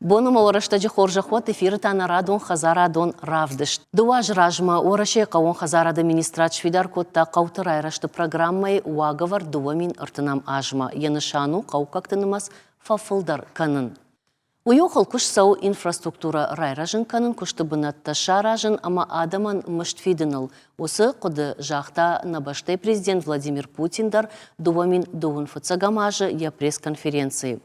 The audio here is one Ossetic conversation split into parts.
Бон ӕмӕ рӕстӕджы хорзӕх уӕд эфиры та нӕ радон хӕдзарадон равдыст. Дыууӕ азы размӕ Уӕрӕсейы хъӕууон хӕдзарады министрад сфидар кодта хъӕуты райрӕзты программӕйы уагӕвӕрд 2030 азмӕ. Йӕ нысан у хъӕуккӕгты нымӕц фӕфылдӕр кӕнын. Уый охыл куыст цӕуы инфраструктурӕ райрӕзын кӕнын, куысты бынӕттӕ саразын ӕмӕ адӕмӕн мызд фидыныл. Уыцы хъуыды загъта нӕ бӕстӕйы президент Владимир Путин дӕр 2025 азы йӕ пресс-конференцийы.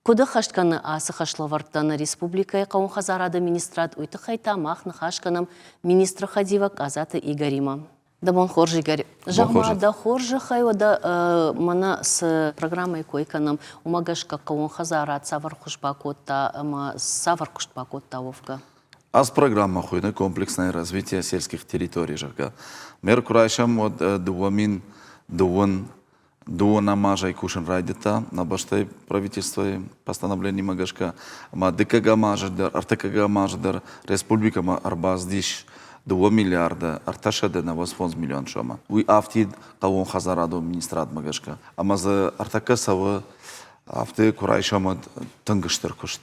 Куыд ӕххӕст кӕны ацы хӕслӕвӕрдтӕ нӕ республикӕйы хъӕууон хӕдзарады министрад, уый тыххӕй та мах ныхас кӕнӕм министры хӕдивӕг Къадзаты Игоримӕ. Дӕ бон хорз, Игорь. Зӕгъ-ма, дӕ хорзӕхӕй уӕдӕ мӕнӕ цы программӕйы кой кӕнӕм, уымӕ гӕсгӕ хъӕууон хӕдзарад цавӕр хуыз бакодта ӕмӕ цавӕр куыст бакодта уӕвгӕ? Ацы программӕ хуыйны «Комплексное развитие сельских территорий», зӕгъгӕ. Мер куы райсӕм, уӕд 2002 Дыууӕнӕм азӕй кусын райдыдта нӕ бӕстӕйы правительствойы постановлениемӕ гӕсгӕ ӕмӕ дыккӕгӕм азы дӕр, ӕртыккӕгӕм азы дӕр республикӕмӕ ӕрбацыдис 2 миллиарды 395 миллион сомы. Уый афтид хъӕууонхӕдзарадон министрадмӕ гӕсгӕ. Ӕмӕ дзы ӕртӕккӕ цӕуы афтӕ куы райсӕм, уӕд тынг стыр куыст.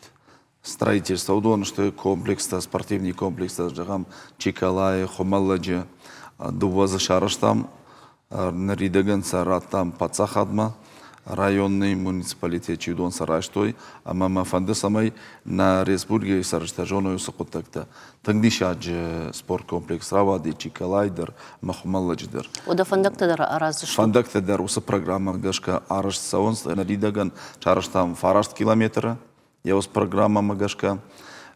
Строительство уыдон сты комплекстӕ, спортивный комплекстӕ, зӕгъӕм, Чиколайы, Хуымӕллӕджы. Дыууӕ дзы сарӕзтам, ныридӕгӕн сӕ радтам паддзахадмӕ, районный муниципалитет чи уыдон сӕ райстой ӕмӕ мӕ фӕнды, цӕмӕй нӕ республикӕйы цӕрджытӕ зоной уыцы хъуыддӕгтӕ. Тынг диссаджы спорткомплекс рауади Чиколайы дӕр ӕмӕ Хуымӕллӕджы дӕр. Уӕдӕ фӕндӕгтӕ дӕр араздзыстут? Фӕндӕгтӕ дӕр уыцы программӕмӕ гӕсгӕ арӕзт цӕуынц. Ныридӕгӕн сарӕзтам 9 километры Йӕ ус программӕмӕ гӕсгӕ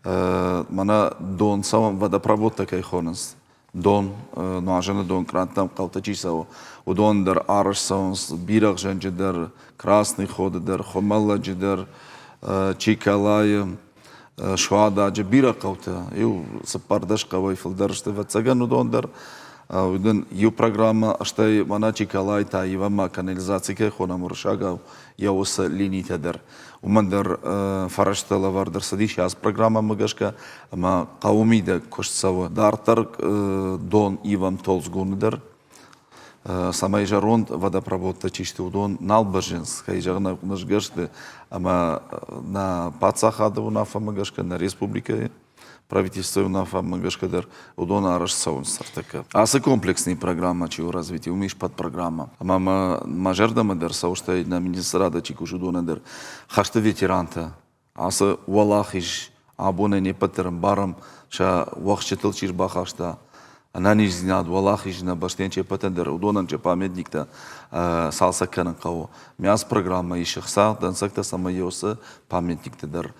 мӕнӕ дон цӕуӕн водопроводтӕ кӕй хонынц, дон, нуазӕны дон къранттӕм хъӕутӕ чи цӕуы, уыдон дӕр арӕзт цӕуынц Бирӕгъзӕнджы дӕр, Красный Ходы дӕр, Хуымӕллӕджы дӕр, Чиколайы, Суададжы, бирӕ хъӕутӕ, иу 14 хъӕуӕй фылдӕр сты, ӕвӕццӕгӕн, уыдон дӕр. Уыдон иу программӕ, стӕй мӕнӕ Чиколайы та ивӕм ма канализаци кӕй хонӕм уырыссагау, йӕ уыцы линитӕ дӕр. Уымӕн дӕр фӕрӕзтӕ лӕвӕрд ӕрцыдис ацы программӕмӕ гӕсгӕ ӕмӕ хъӕуы мидӕг куыст цӕуы. Дарддӕр дон ивӕм Толдзгуны дӕр, цӕмӕй зӕронд водопроводтӕ чи сты, уыдон нал бӕззынц, кӕй зӕгъын ӕй хъуыды сты, ӕмӕ нӕ паддзахады уынаффӕмӕ гӕсгӕ, нӕ республикӕйы правительствойы уынаффӕмӕ гӕсгӕ дӕр уыдон арӕзт цӕуынц ныртӕккӕ. Ацы комплексный программӕ чи у развитие, уым ис подпрограммӕ. Ӕмӕ мӕ зӕрдӕмӕ дӕр цӕуы, стӕй нӕ министрады чи кусы, уыдонӕн дӕр хӕсты ветерантӕ ацы уӕлахиз абонӕй не ппӕт дӕр ӕмбарӕм, сӕ уӕхсчытыл чи рбахаста, ӕнӕниздзинад, уӕлахиз нӕ бӕстӕйӕн ce ппӕтӕн дӕр, уыдонӕн ce памятниктӕ цалцӕг кӕнын хъӕуы. Ме ацы программӕ ис ӕхца, дӕнцӕгтӕ, цӕмӕй уыцы памятниктӕ дӕр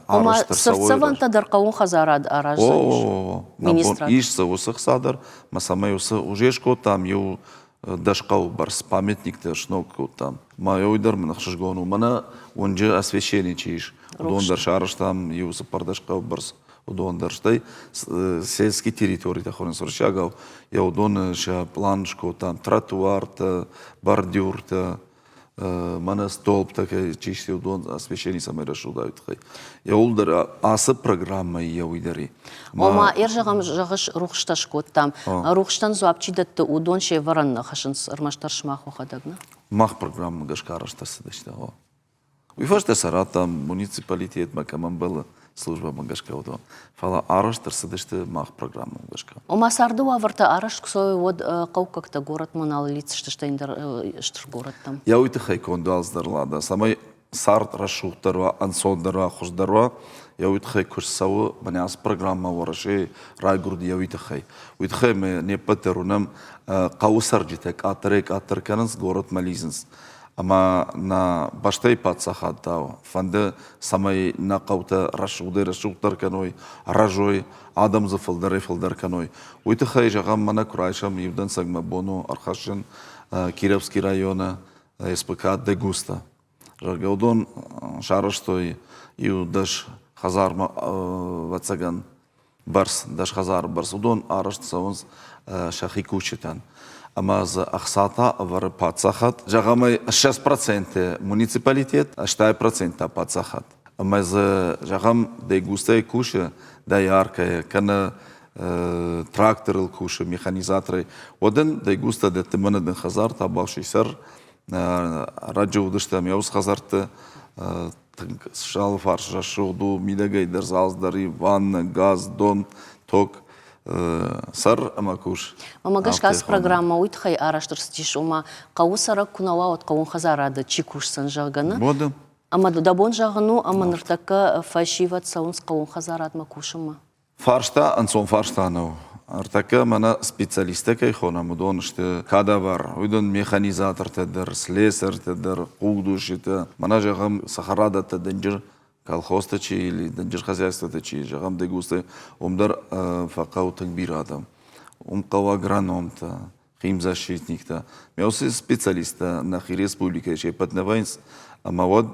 Ома цыртдзӕвӕнтӕ дӕр хъӕууон хӕдзарад араздзӕнис? Министрад. Ис дзы уыцы хца дӕр, мӕ цӕмӕй уыцы уже скодтам, иу 10 хъӕуы бӕрц памятниктӕ сног кодтам. Мӕ уый дӕр мын ӕхсызгон у. Мӕнӕ уынджы освещение чи ис, уыдон дӕр сарӕзтам иу 14 хъӕуы бӕрц, уыдон дӕр. Стӕй сельские территоритӕ хонынц уырыссагау, йӕ уыдоны сӕ план скодтам, тротуартӕ, бордюртӕ, мӕнӕ столбтӕ кӕй чи сты, уыдон освещение цӕмӕй рӕсугъд тыххӕй. Еуыл дӕр ацы программӕйы йӕ уый дӕр и. Ома, ӕрзӕгъӕм, зӕгъыс, рухстӕ скодтам. Рухстӕн дзуапп чи дӕтты, уыдон се вӕрӕн нӕ хӕссынц, ӕрмӕстдӕр сымах уӕхӕдӕг, нӕ? Мах программӕмӕ гӕсгӕ арӕзт ӕрцыдысты. Уый фӕстӕ сӕ радтам муниципалитетмӕ, кӕм ӕмбӕлы службӕмӕ гӕсгӕ уыдон. Фӕлӕ арӕзт ӕрцыдысты мах программӕмӕ гӕсгӕ. Ома царды уавӕртӕ арӕзт куы цӕуой, уӕд хъӕуккӕгтӕ горӕтмӕ нал лидздзысты, стӕй ӕндӕр стыр горӕттӕм. Йӕ уый тыххӕй конд уӕлдзӕр лада, цӕмӕй цард рӕсугъддӕр уа, ӕнцондӕр уа, хуыздӕр уа, йӕ уый тыххӕй куыст цӕуы, мӕнӕ ацы программӕ Уӕрӕсейы райгуырд йӕ уый тыххӕй. Уый тыххӕй мы не ппӕт дӕр уынӕм, хъӕуы цӕрджытӕ къаддӕрӕй-къаддӕр кӕнынц, горӕтмӕ лидзынц. Ӕмӕ нӕ бӕстӕйы паддзахад та фӕнды, цӕмӕй нӕ хъӕутӕ рӕсугъдӕй-рӕсугъддӕр кӕной, рӕзой, адӕм дзы фылдӕрӕй-фылдӕр кӕной. Уый тыххӕй, зӕгъӕм, мӕнӕ куы райсӕм иу дӕнцӕгмӕ бон у ӕрхӕссын Кировский районы СПК Дегуста. Зӕгъгӕ, уыдон сарӕзтой иу 10 хӕдзармӕ, ӕвӕццӕгӕн, бӕрц, 10 хӕдзары бӕрц. Уыдон арӕзт цӕуынц сӕхи кусджытӕн. Ӕмӕ дзы ӕхца та ӕвӕры паддзахад. Зӕгъӕм, 20 проценты муниципалитет, 80 процент та паддзахад. Ӕмӕ дзы, зӕгъӕм, дегустӕй кусы дояркӕйы кӕнӕ тракторыл кусы механизаторӕй, уӕд ын дегуста дӕтты мӕнӕ дын хӕдзар та бафси сӕр. Раджы уыдыстӕм йӕ ус хӕдзӕртты. Тынг алыфарс рӕсугъд у, мидӕгӕй дӕр зал дӕр и, ваннӕ, газ, дон, ток, сӕр ӕмӕ кус. Мӕмӕ гӕсгӕ ацы программӕ уый тыххӕй арӕзт ӕрцыдис, ома хъӕуы цӕрӕг куы нӕ уа, уӕд хъӕууон хӕдзарады чи кусдзӕн, зӕгъгӕ, нӕ? Моды. Ӕмӕ дӕ бон зӕгъын у, ӕмӕ ныртӕккӕ фӕсивӕд цӕуынц хъӕууон хӕдзарадмӕ кусынмӕ? Фарста ӕнцон фарста нӕу. Ӕртӕккӕ мӕнӕ специалисттӕ кӕй хонӕм, уыдон сты кадавар, уыдон механизатортӕ дӕр, слесартӕ дӕр, хъугдусджытӕ. Мӕнӕ, зӕгъӕм, цӕхӕрадӕттӕ дынджыр колхозтӕ чи или дынджыр хозяйствотӕ чи, зӕгъӕм, Дегусты, уым дӕр фӕхъӕуы тынг бирӕ адӕм. Уым хъӕуы агрономтӕ, химзащитниктӕ. Ме уыцы специалисттӕ нӕхи республикӕйы се ппӕт нӕ вӕййынц, ӕмӕ уӕд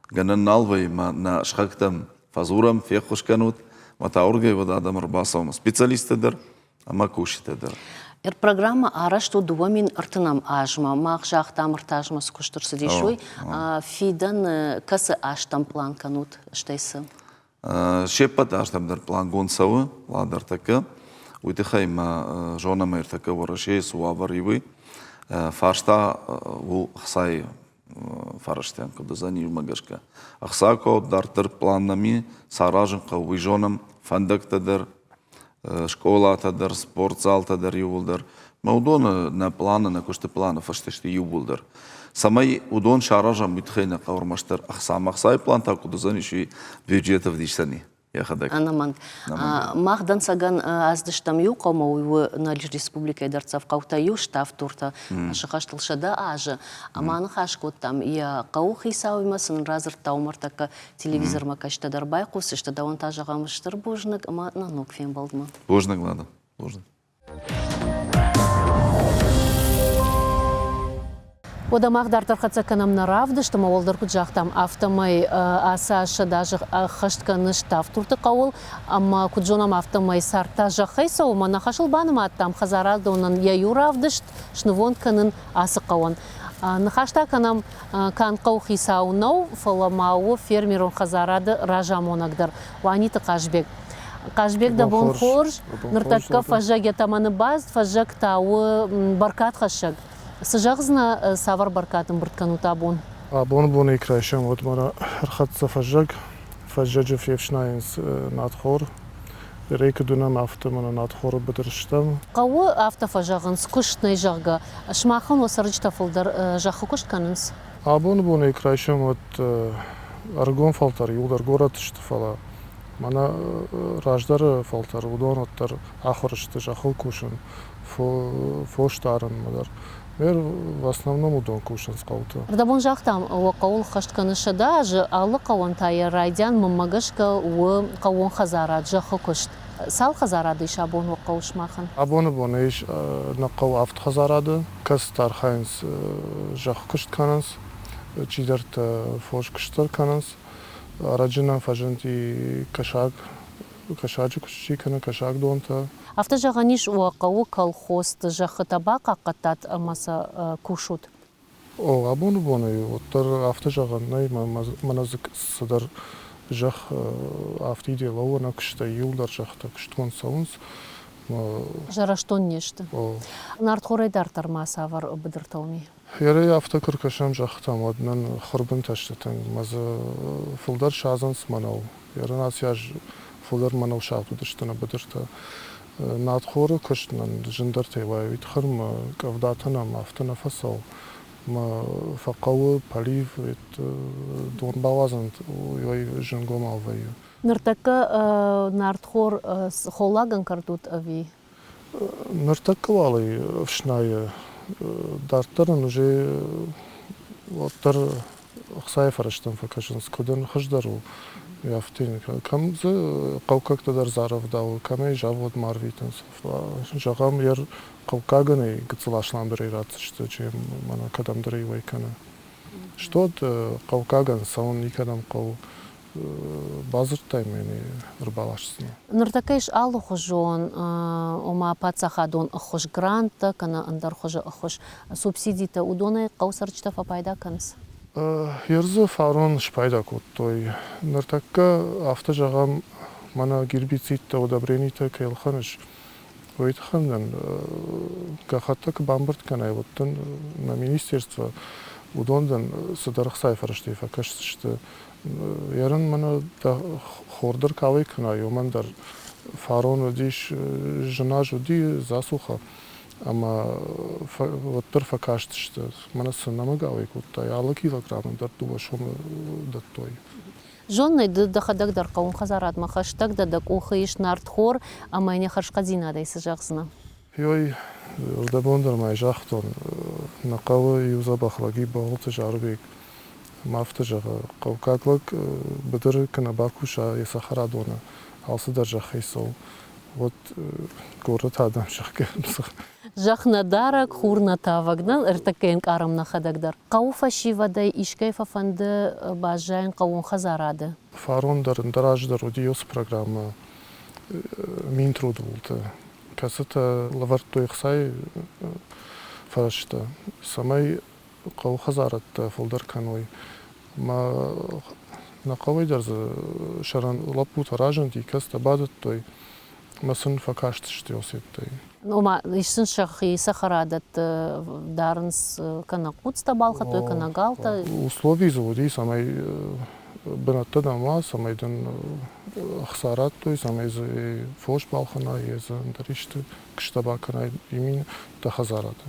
гӕнӕн нал вӕййы мӕ нӕ сыхӕгтӕм фӕдзурӕм, феххуыс кӕнут, мӕ та уырдыгӕй уӕд адӕм ӕрбацӕуынц, специалисттӕ дӕр ӕмӕ кусджытӕ дӕр. Программӕ арӕзт у 2030 азмӕ. Мах загътам, ӕртӕ азмӕ цы куыст ӕрцыдис, уый. Фидӕны кӕцы азтӕм план кӕнут, стӕй цы? Се ппӕт азтӕм дӕр плангонд цӕуы, план дӕр тӕккӕ. Уый тыххӕй мӕ зонӕм ӕртӕккӕ Уӕрӕсейы цы уавӕр и, уый. Фарста у ӕхцайы фӕрӕзтӕн, куыд уыдзӕни, уымӕ гӕсгӕ. Ӕхца куы дарддӕр план нӕм и, цы аразын хъӕуы, уый зонӕм, фӕндӕгтӕ дӕр, скъолатӕ дӕр, спортзалтӕ дӕр иууылдӕр. Мӕ уыдоны нӕ планы, нӕ куысты планы фӕстӕ сты иууылдӕр. Цӕмӕй уыдон саразӕм, уый тыххӕй нӕ хъӕуы ӕрмӕстдӕр ӕхца. Ӕмӕ ӕхцайы план та куыд уыдзӕнис, уый бюджет ӕвдисдзӕни йӕхӕдӕг. Ӕнӕмӕнг. Мах дӕнцӕгӕн аздыстӕм иу хъӕумӕ, уый у нӕ республикӕйы дӕрддзӕф хъӕутӕй иу, Ставддуртӕ, сыхӕстыл 100 азы. Ӕмӕ аныхас кодтам йӕ хъӕуы хицауимӕ, цы нын радзырдта, уым ӕртӕккӕ телевизормӕ кӕсджытӕ дӕр байхъусдзысты. Дӕуӕн та зӕгъӕм стыр бузныг ӕмӕ нӕ ног фембӕлдмӕ. Бузныг, Лада. Бузныг. Уӕдӕ мах дарддӕр хӕццӕ кӕнӕм нӕ равдыст ӕмӕ уӕлдӕр куыд загътам, афтӕмӕй ацы аз 100 азы ӕххӕст кӕны Ставддурты хъӕуыл ӕмӕ куыд зонӕм, афтӕмӕй цард та зӕххӕй цӕуы ӕмӕ нӕ хӕсыл банымадтам хӕдзарадонӕн йӕ иу равдыст снывонд кӕнын ацы хъӕуӕн. Ныхас та кӕнӕм канд хъӕуыхицау нӕу, фӕлӕ ма у фермерон хӕдзарады разамонӕг дӕр Уаниты Хъазбег. Хъазбег, дӕ бон хорз! Ныртӕккӕ фӕззӕг йӕ тӕмӕны базд, фӕззӕг та у бӕркадхӕссӕг. Цы зӕгъдзынӕ, цавӕр бӕркад ӕмбырд кӕнут абон? Абоны бонӕй куы райсӕм, уӕд мӕ ӕрхӕццӕ фӕззӕг. Фӕззӕджы фефснайынц надхор. Берӕ куыд уынӕм, афтӕ мӕнӕ надхоры быдыр стӕм. Хъӕуы афтӕ фӕзӕгъынц, куыст нӕй, зӕгъгӕ. Сымахӕн уӕ цӕрджытӕ фылдӕр зӕххы куыст кӕнынц? Абоны бонӕй куы райсӕм, уӕд ӕрыгон фӕлтӕр иууылдӕр горӕты сты, фӕлӕ мӕнӕ раздӕры фӕлтӕр, уыдон уӕддӕр ахуыр сты зӕххыл кусын, фос дарынмӕ дӕр. Мер в основном уыдон кусынц хъӕуты. Рдӕбон загътам, уӕ хъӕуыл хӕст кӕны 100 азы, алы хъӕуӕн та йӕ райдиан мӕнмӕ гӕсгӕ у хъӕууон хӕдзарад, зӕххы куыст. Цал хӕдзарады ис абон уӕ хъӕуы сымахӕн? Абоны бон ис нӕ хъӕуы авд хӕдзарады, кӕцытӕ архайынц зӕхкуыст кӕнынц, чидӕртӕ фоскуыст дӕр кӕнынц. Ӕрӕджы нӕм фӕзынди кӕсаг, кӕсаджы куыст чи кӕны, кӕсагдонтӕ. Афтӕ зӕгъӕн ис, уӕ хъӕуы колхозты зӕххытӕ бахъахъхъӕдтат ӕмӕ сӕ кусут? О, абоны бонӕй уӕддӕр афтӕ зӕгъӕн нӕй, мӕнӕ дзы цыдӕр зӕхх афтидӕй лӕууы, нӕ куыстӕй иуылдӕр зӕххытӕ куыстгонд цӕуынц. Зӕрӕстон не сты. Нартхорӕй дарддӕр ма цавӕр быдыртӕ уым и? Ерӕй афтӕ куы ркӕсӕм зӕххытӕм, уӕд нын хуырбынтӕ сты тынг, мӕ дзы фылдӕр садзынц мӕнӕу. Ерын ацы аз фылдӕр мӕнӕу сагъд уыдысты нӕ быдыртӕ. Надхоры куыст нын зындӕртӕй уайы, уый тыххӕй мӕ къӕвдатӕ нӕм афтӕ нӕ фӕцӕуы. Мӕ фӕхъӕуы полив, дон бауадзын, уый зынгомау вӕййы. Ныртӕккӕ нартхор холлагӕн кӕрдут ӕви? Ныртӕккӕ уал ӕй ӕфснайы. Дарддӕр ын уже уӕддӕр ӕхцайы фӕрӕзтӕм фӕкӕсынц, куыд ын хуыздӕр у, афтӕ. Кӕм дзы хъӕуккӕгтӕ дӕр зарӕвдауы, кӕм ӕй заводмӕ арвитынц. Зӕгъӕм, йе хъӕуккагӕн ӕй гыццыл асламдӕрӕй ратдзысты, чи мӕнӕ кӕдӕмдӕр ӕй уӕй кӕны. Стод хъӕуккагӕн цӕуын никӕдӕм хъӕуы. Бадзырдтай мӕ ӕрбаласдзынӕ. Ныртӕккӕ ис алыхуызон, ома паддзахадон ӕххуыс, гранттӕ кӕнӕ ӕндӕр хуызы ӕххуыс, субсидитӕ, уыдонӕй хъӕуы цӕрджытӕ фӕпайда кӕнынц? Ердзы фарон спайда кодтой. Ныртӕккӕ, афтӕ зӕгъӕм, мӕнӕ гербицидтӕ, удобренитӕ кӕй ӕлхӕныс, уый тыххӕн нын гӕххӕттӕ куы бамбырд кӕнай, уӕд дын нӕ министерство Уыдон дын цыдӕр ӕхцайы фӕрӕзтӕй фӕкӕсдзысты. Ерын мӕнӕ дӕ хор дӕр кӕуӕй кӕнай, уымӕн дӕр фарон уыдис, зын аз уыди засуха, ӕмӕ уӕддӕр фӕкастысты. Мӕнӕ цы нӕмыг ауӕй кодтай, алы килограммӕн дӕр 2 сомы дӕттой. Зоннай, ды дӕхӕдӕг дӕр хъӕуон хӕдзарадмӕ хӕстӕг дӕ, дӕ къухы ис нартхор ӕмӕ йын йӕ хӕрзхъӕддзинадӕй цы зӕгъдзынӕ? Йой, рдӕбон дӕр ма загътон, нӕ хъӕуы иу дзӕбӕх лӕги Бӕгъуылты Зарбег. Ӕмӕ афтӕ зӕгъы, хъӕуккаг лӕг быдыры куы нӕ бакуса йӕ цӕхӕрадоны, алцыдӕр зӕххӕй цӕуы, уӕд горӕты адӕм зӕгъгӕ. Зӕхх нӕ дарӕг, хур нӕ тавӕг, нӕ ӕртӕккӕ ӕнкъарӕм нӕхӕдӕг дӕр. Хъӕуы фӕсивӕдӕй искӕй фӕфӕнды баззайын хъӕууон хӕдзарады? Фарон дӕр, ӕндӕр аз дӕр уыди уыцы программӕ Минтруды уылты, кӕцытӕ лӕвӕрдтой ӕхцайы фӕрӕзтӕ, цӕмӕй хъӕуы хӕдзарадтӕ фылдӕр кӕной. Ӕмӕ нӕ хъӕуӕй дӕр дзы сӕрӕн лӕппутӕ разынди, кӕцытӕ бадӕттой ӕмӕ сын фӕкастысты осеттӕй. Ома, ис сын сӕхи цӕхӕрадӕтты дарынц кӕнӕ хъуцтӕ балхӕдтой, кӕнӕ галтӕ. Услови дзы уыди, цӕмӕй бынӕттӕ дӕм уа, цӕмӕй дын ӕхца радтой, цӕмӕй дзы фос балхӕнай, йе дзы ӕндӕр исты куыстӕ бакӕнай имин дӕ хӕдзарады.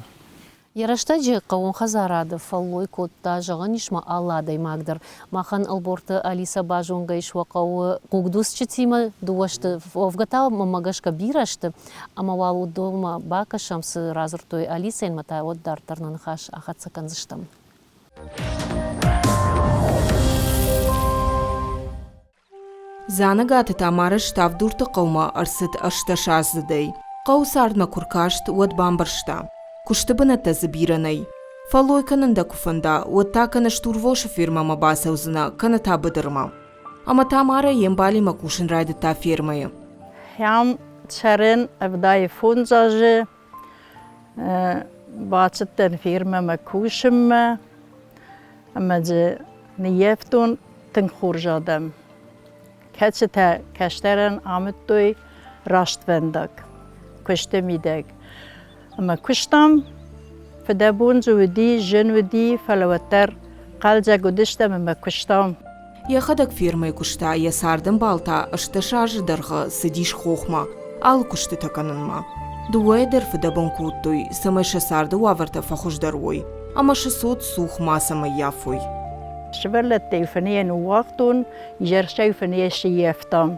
Йӕ рӕстӕджы хъӕууон хӕдзарады фӕллой кодта, зӕгъӕн ис ма алы адӕймаг дӕр. Махӕн Ӕлборты Алисӕ базонгӕ ис уӕ хъӕуы хъугдуцджытимӕ, дыууӕ сты, уӕвгӕ та мӕнмӕ гӕсгӕ бирӕ сты, ӕмӕ уал уыдонмӕ бакӕсӕм, цы радзырдтой Алисӕйӕн, та уӕд дарддӕр нӕ ныхас ахӕццӕ кӕндзыстӕм. Дзанӕгаты Тамарӕ Ставд-Дурты хъӕумӕ ӕрцыд ӕстдӕсаздзыдӕй. Хъӕуы цардмӕ куы ркаст, уӕд бамбӕрста, куысты бынӕттӕ дзы бирӕ нӕй. Фӕллой кӕнын дӕ куы фӕнда, уӕд та кӕнӕ стурвосы фермӕмӕ бацӕудзынӕ, кӕнӕ та быдырмӕ. Ӕмӕ Тамарӕ йе мбалимӕ кусын райдыдта фермӕйы. Ам цӕрын 75 азы, бацыдтӕн фермӕмӕ кусынмӕ ӕмӕ дзы ныййӕфтон тынг хорз адӕм, кӕцытӕ кӕстӕрӕн амыдтой рӕствӕндаг куысты мидӕг. Ӕмӕ куыстам, фыдӕбон дзы уыди, зын уыди, фӕлӕ уӕддӕр хъӕлдзӕг уыдыстӕм ӕмӕ куыстам. Йӕхӕдӕг фермӕйы куыста, йӕ цардӕмбал та 18 азы дӕргъы цыдис хохмӕ, алы куыстытӕ кӕнынмӕ. Дыууӕйӕ дӕр фыдӕбон кодтой, цӕмӕй сӕ царды уавӕртӕ фӕхуыздӕр уой ӕмӕ сӕ цот цух мацӕмӕ ййафой. Сывӕллӕттӕй фынӕйӕ ныууагътон, изӕрсӕй фынӕйӕ сыййӕфтам.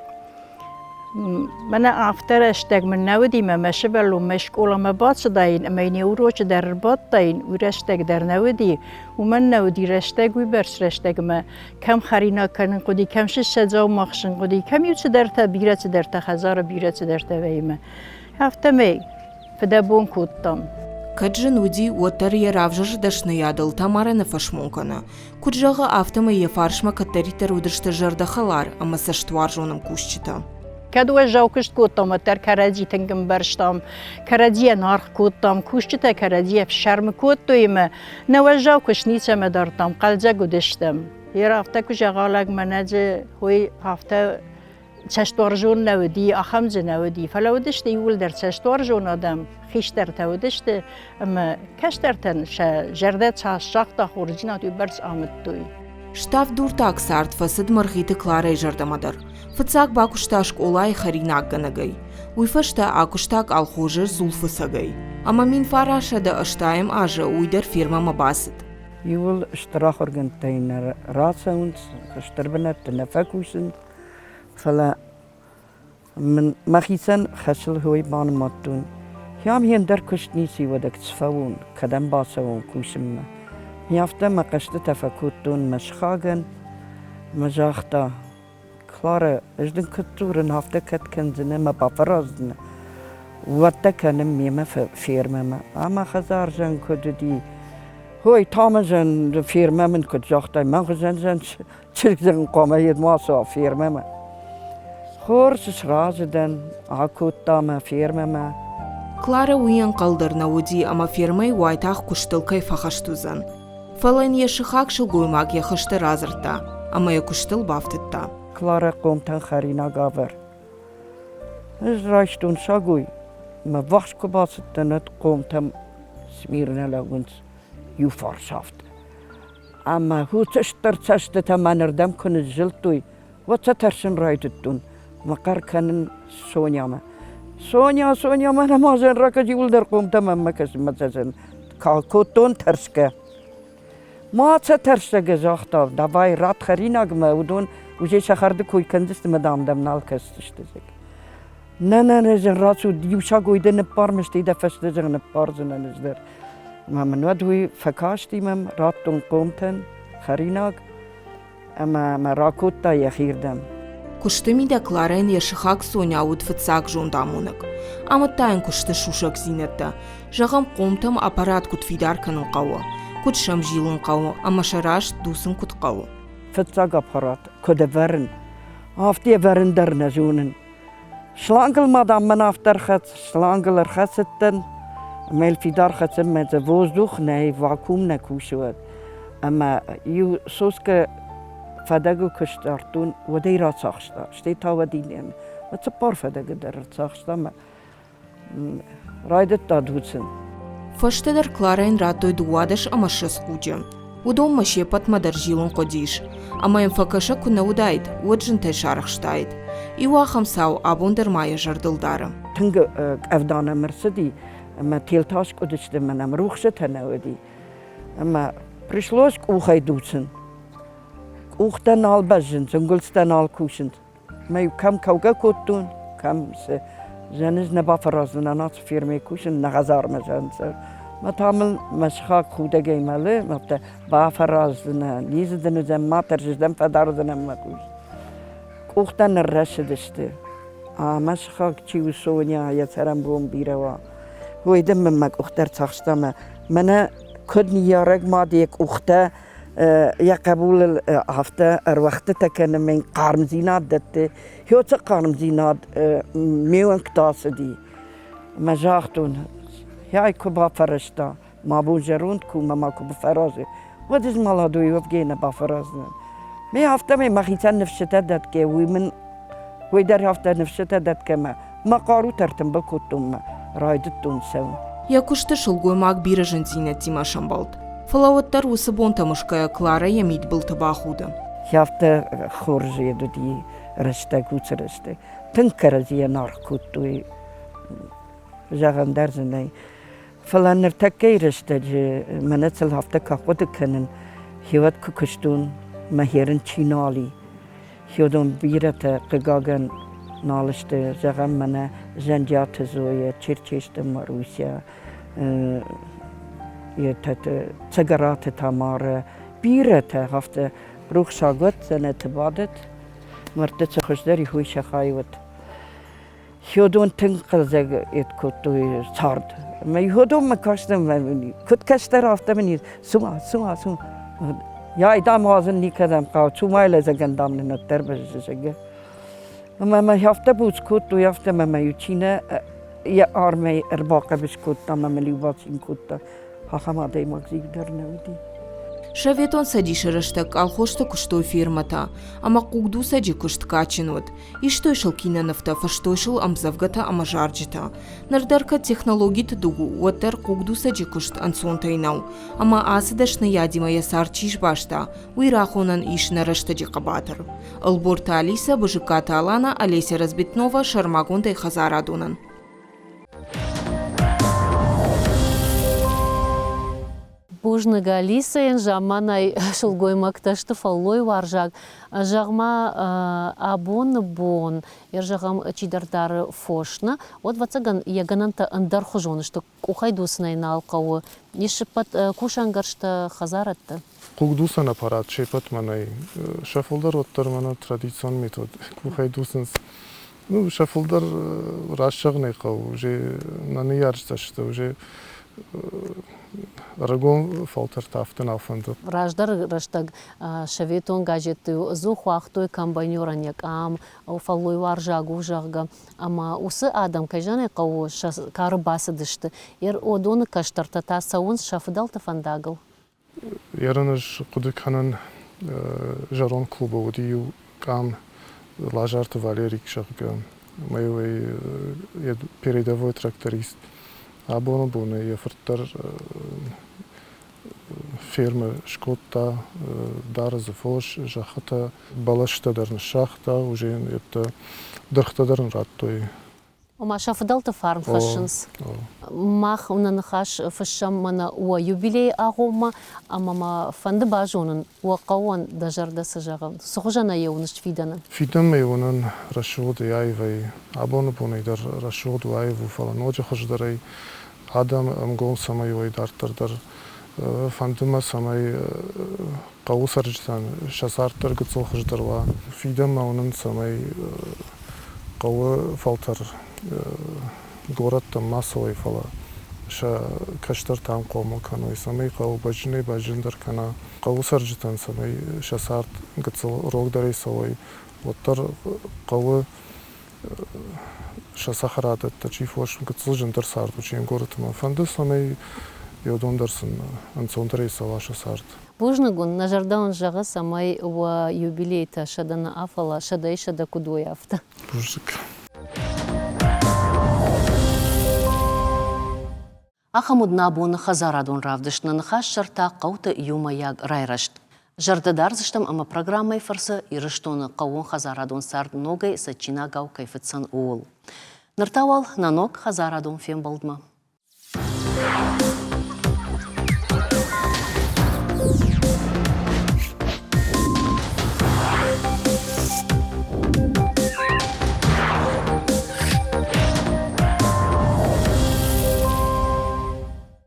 Мӕнӕ афтӕ рӕстӕг мын нӕ уыди, мӕ мӕ сывӕллонмӕ скъоламӕ бацыдаин ӕмӕ йын йӕ урочы дӕр ӕрбадтаин, уый рӕстӕг дӕр нӕ уыди. Уымӕн нӕ уыди рӕстӕг, уыйбӕрц рӕстӕгмӕ кӕм хӕринаг кӕнын хъуыди, кӕм сыссӕдзаумӕ хсын хъуыди, кӕм-иу цыдӕртӕ, бирӕ цыдӕртӕ, хӕдзары бирӕ цыдӕртӕ вӕййы. Афтӕмӕй фыдӕбон кодтам. Кӕд зын уыди, уӕддӕр йӕ равзӕрст дӕсныйадыл Тамарӕ нӕ фӕсмон кӕны. Куыд зӕгъы, афтӕмӕй йӕ фарсмӕ кӕддӕриддӕр уыдысты зӕрдӕхӕлар ӕмӕ цӕстуарзон ӕмкусджытӕ. Кӕд уӕззау куыст кодтам, уӕддӕр кӕрӕдзи тынг ӕмбӕрстам, кӕрӕдзийӕн аргъ кодтам, кусджытӕ кӕрӕдзи ӕфсӕрмы кодтой ӕмӕ нӕ уӕззау куыст ницӕмӕ дардтам, хъӕлдзӕг уыдыстӕм. Йе афтӕ куы зӕгъа лӕг, мӕнӕ дзы уый афтӕ цӕстуарзон нӕ уыди, ахӕм дзы нӕ уыди, фӕлӕ уыдысты иууылдӕр цӕстуарзон адӕм, хистӕртӕ уыдысты ӕмӕ кӕстӕртӕн сӕ зӕрдӕ цас загъта хорздзинад, уыйбӕрц амыдтой. Ставд-Дуртаг цард фӕцыд Мӕргъиты Кларӕйы зӕрдӕмӕ дӕр. Фыццаг бакуыста скъолайы хӕринаггӕнӕгӕй. Уый фӕстӕ акуыста къалхозы дзулфыцӕгӕй. Ӕмӕ 1980 азы уый дӕр фермӕмӕ бацыд. Иууыл стыр ахуыргӕндтӕй нӕ рацӕуынц, стыр бынӕтты нӕ фӕкусынц, фӕлӕ мын мӕхицӕн хӕсыл хой банымадтон. Ам ӕндӕр куыст ницы уӕдӕг цы фӕуон, кӕдӕм бацӕуон кусынмӕ. Афтӕ мӕ хъӕстытӕ фӕкодтон мӕ сыхагӕн ӕмӕ загъта, Кларӕ, ӕз дын куыд дзурын, афтӕ кӕд кӕндзынӕ мӕ бафӕраздзынӕ, уӕд дӕ кӕнын мемӕ фермӕмӕ. Ӕмӕ хӕдзарзӕн куыд уыди, Ой, Тамазӕн фермӕ мын куыд загътай, мӕн хуызӕн чызг зӕгъын хъуамӕ йед ма ацӕуа фермӕмӕ. Хорз, сразы дӕн, акодта мӕ фермӕмӕ. Кларӕ уый ӕнхъӕл дӕр нӕ уыди ӕмӕ фермӕйы уайтагъд куыстыл кӕй фӕхӕст уыдзӕн. Фӕлӕ йын йӕ сыхаг сылгоймаг йӕ хӕстӕ радзырдта ӕмӕ йӕ куыстыл бафтыдта. Кларӕ хъомтӕн хӕринаг авӕр. Ӕз райстон сагой, мӕ ввахс куы бацыдтӕн, уӕд хъомтӕм смирнӕ лӕууынц иу фарс афтӕ. Ӕмӕ уыцы стыр цӕстытӕ мӕнырдӕм куы ныззылдтой, уӕд сӕ тӕрсын райдыдтон мӕ хъӕр кӕнын Сонямӕ. Соня, Соня, мӕнӕ ма зӕн ракӕс, иуылдӕр хъомтӕ мӕнмӕ кӕсынмӕ цӕсӕн. Кодтон тӕрсгӕ. Ма сӕ тӕрсгӕ загъта, давай ратт хӕринагмӕ, уыдон уже сӕ хӕрды кой кӕндзысты мӕ дам дӕм нал кӕсдзысты. Нӕ, нӕ, нӕ, зӕгъ, рацу, иу сагой дӕ ныппар, мӕ стӕй дӕ фӕстӕ, зӕгъ, ныппардзынӕн ӕз дӕр. Ӕмӕ мын уӕд уый фӕкасти мӕм, радтон хъомтӕн хӕринаг ӕмӕ мӕ ракодта йӕхирдӕм. Куысты мидӕг Кларӕйӕн йӕ сыхаг Соня уыд фыццаг зондамонӕг. Амыдта йын куысты сусӕгдзинӕдтӕ. Зӕгъӕм, хъомтӕм аппарат куыд фидар кӕнын хъӕуы, куыд сӕм зилын хъӕуы ӕмӕ сӕ раст дуцын куыд хъӕуы. Фыццаг аппарат куыд ӕвӕрын, афтӕ ӕвӕрын дӕр нӕ зонын. Шлангыл ма, дам, мӕн афтӕ ӕрхӕц, шлангыл ӕрхӕцыдтӕн, ӕмӕ йыл фидар хӕцын мӕ дзы воздух нӕй, вакуум нӕ кусы уӕд. Ӕмӕ иу соскӕ фӕдӕгыл куы стардтон, уӕд ӕй рацахста, стӕй та уӕд иннӕ. Цыппар фӕдӕгы дӕр ӕрцахста ӕмӕ райдыдта дуцын. Фӕстӕдӕр Кларӕйӕн радтой 22 хъуджы. Уыдонмӕ се ппӕтмӕ дӕр зилын хъуыдис. Ӕмӕ йӕм фӕкӕсӕг куы нӕ уыдаид, уӕд зынтӕй сарӕхстаид. Иу ахӕм цау абон дӕр ма йӕ зӕрдыл дары. Тынг къӕвда нӕм ӕрцыди, ӕмӕ телтӕ аскъуыдысты, ӕмӕ нӕм рухсытӕ нӕ уыди. Ӕмӕ пришлось къухӕй дуцын. Къухтӕ нал бӕззынц, ӕнгуылдзтӕ нал кусынц. Мӕ кӕм кӕугӕ кодтон, кӕм цы зӕныз нӕ бафӕраздзынӕн ацы фермӕйы кусын, нӕ хӕдзармӕ зӕнцӕ. Мӕ та мыл мӕ сыхаг худӕгӕй мӕлы, афтӕ бафӕраздзынӕ, низ дын уыдзӕн, ма тӕрсыс дӕм фӕдардзынӕн мӕ къус. Къухтӕ ныррӕсыдысты. А мӕ сыхаг чи у Соня, йӕ цӕрӕнбон бирӕ уа. Уый дын мын мӕ къухтӕ ӕрцахста мӕ мӕнӕ куыд ныййарӕг мад йӕ къухтӕ йӕ хъӕбулыл афтӕ ӕруӕгъдтытӕ кӕны, мӕн хъармдзинад дӕтты. Хёцы хъармдзинад ме уӕнгты ацыди. Мӕ загътон, ай куы бафӕрӕзта, мӕ бон зӕронд ку мӕ ма куы бафӕразы, уӕд ӕз молодой уӕвгӕй нӕ бафӕраздзынӕн. Ме афтӕмӕй мӕхицӕн ныфсытӕ дӕтгӕ, уый мын уый дӕр афтӕ ныфсытӕ дӕтгӕ мӕ мӕ хъарутӕ ӕртымбыл кодтон мӕ райдыдтон цӕуын. Йӕ куысты сылгоймаг бирӕ зындзинӕдтимӕ сӕмбӕлд. Фӕлӕ уӕддӕр уыцы бонтӕ мысгӕйӕ Кларӕ йӕ мидбылты бахуды. Афтӕ хорз йед уыди рӕстӕг, уыцы рӕстӕг. Тынг кӕрӕдзийӕн аргъ кодтой, зӕгъӕн дӕр дзы нӕй. Фӕлӕ ныртӕккӕйы рӕстӕджы мӕнӕ цыл афтӕ куы ахъуыды кӕнын, хиуӕд куы куыстон, мӕ хӕрын чи нал и, Хиуыдон бирӕтӕ, хъыгагӕн, нал сты, зӕгъӕм, мӕнӕ Зӕнджиаты Зоя, Черчесты Маруся, Цӕгӕраты Тамарӕ, бирӕтӕ афтӕ рухсаг уӕд, дзӕнӕты бадӕт, мӕрдты цы хуыздӕр и, уый сӕ хай уӕд. Хиуыдон тынг хъӕлдзӕг кодтой цард. Ӕмӕ Хиуыдонмӕ кастӕн, куыд кӕстӕр, афтӕ мын цума, цума, цума. Яй, дам, уадзын никӕдӕм хъӕуы, цумайы лӕдзӕгӕн, дам, нын уӕддӕр бӕззы, зӕгъгӕ. Ӕмӕ мӕ афтӕ буц кодтой, афтӕ мӕ мӕ иу чи нӕ йӕ армӕй ӕрбахъӕбыс кодта ӕмӕ мыл-иу бацин кодта. Ахӕм адӕймаг дзы иу дӕр нӕ уыди. Советон Цӕдисы рӕстӕг колхозты куыстой фермӕтӕ, ӕмӕ хъугдуцӕджы куыст кадджын уыд. Истой сыл кинонывтӕ, фыстой сыл ӕмдзӕвгӕтӕ ӕмӕ зарджытӕ. Ныр дӕр кӕд технологиты дуг у, уӕддӕр хъугдуцӕджы куыст ӕнцонтӕй нӕу. Ӕмӕ ацы дӕсныйадимӕ йӕ цард чи сбаста, уый рахонӕн ис нӕ рӕстӕджы хъӕбатыр. Ӕлборты Алисӕ, Бызыккаты Алана, Олеся Разбитнова сӕрмагондӕй хӕдзарадонӕн. Бузныг Алисӕйӕн, замманай сылгоймӕгтӕ сты фӕллойуарзаг. Зӕгъ-ма, абоны бон, зӕгъӕм, чидӕр дары фос, нӕ, уӕд, ӕвӕццӕгӕн, йӕ гӕнӕнтӕ ӕндӕрхуызон сты, къухӕй дуцынӕй нал хъӕуы. Ис ӕппӕт кусӕнгӕрзтӕ хӕдзарӕдты? Хъугдуцӕн аппарат се ппӕтмӕ нӕй. Сӕ фылдӕр уӕддӕр мӕнӕ традицион метод къухӕй дуцынц. Ну, сӕ фылдӕр раст зӕгъын ӕй хъӕуы, уже нӕ ныййарджытӕ сты, уже ӕрыгон фӕлтӕртӕ афтӕ нал фӕнды. Раздӕры рӕстӕг советон газетты ӕдзух уагътой комбайнерӕн йӕ къам, фӕллойуарзаг у, зӕгъгӕ. Ӕмӕ уыцы адӕм, кӕй зӕгъын ӕй хъӕуы, сӕ кары бацыдысты. Уыдоны кӕстӕртӕ та цӕуынц сӕ фыдӕлты фӕндагыл. Ерын ӕз хъуыды кӕнын, зӕронд клубы уыди иу къам Лазарты Валерик, зӕгъгӕ, ӕмӕ йӕ передовой тракторист. Абоны боны йӕ фырт дӕр фермӕ скодта, дары дзы фос, зӕххытӕ, бӕлӕстӕ дӕр ныссагъта, уже йын йедтӕ дыргътӕ дӕр ын радтой. Ома сӕ фыдӕлты фарн хӕссынц. Мах нӕ ныхас фыссӕм мӕнӕ уӕ юбилейы агъоммӕ, ӕмӕ мӕ фӕнды базонын, уӕ хъӕуӕн дӕ зӕрдӕ цы зӕгъы, цы хуызӕнӕй йӕ уыныс фидӕны? Фидӕнмӕ йӕ уынын рӕсугъдӕй, аивӕй. Абоны бонӕй дӕр рӕсугъд у, аив у, фӕлӕ ноджы хуыздӕрӕй адӕм ӕмгом цӕмӕй уой дарддӕр дӕр. Фӕнды мӕ, цӕмӕй хъӕуы цӕрджытӕн сӕ цард дӕр гыццыл хуыздӕр уа. Фидӕнмӕ уынын, цӕмӕй хъӕуы фӕлтӕр горӕттӕм ма цӕуой, фӕлӕ сӕ кӕстӕртӕм хъомыл кӕной, цӕмӕй хъӕуы бӕзджынӕй-бӕзджындӕр кӕна. Хъӕуы цӕрджытӕн цӕмӕй сӕ цард гыццыл рогдӕрӕй цӕуой, уӕддӕр хъӕуы сӕ цӕхӕрадӕттӕ чи фос гыццыл зындӕр цард у, чи горӕты ма фӕнды, цӕмӕй уыдон дӕр сын ӕнцондӕрӕй цӕуа сӕ цард. Бузныг уын, нӕ зӕрдӕ уын зӕгъы, цӕмӕй уӕ юбилейтӕ 100 нӕ, фӕлӕ 100% куыд уой, афтӕ. Бузныг. Ахӕм уыд нӕ абоны хӕдзарадон равдыст нӕ ныхас сӕрта хъӕуты иумӕйаг райрӕзт. Зӕрдӕ дардзыстӕм ӕмӕ программӕйы фӕрцы Ирыстоны хъӕууонхӕдзарадон цард ногӕй цӕджджинагау кӕй фыццӕн, ууыл. Ныр та уал нӕ ног хӕдзарадон фембӕлдмӕ.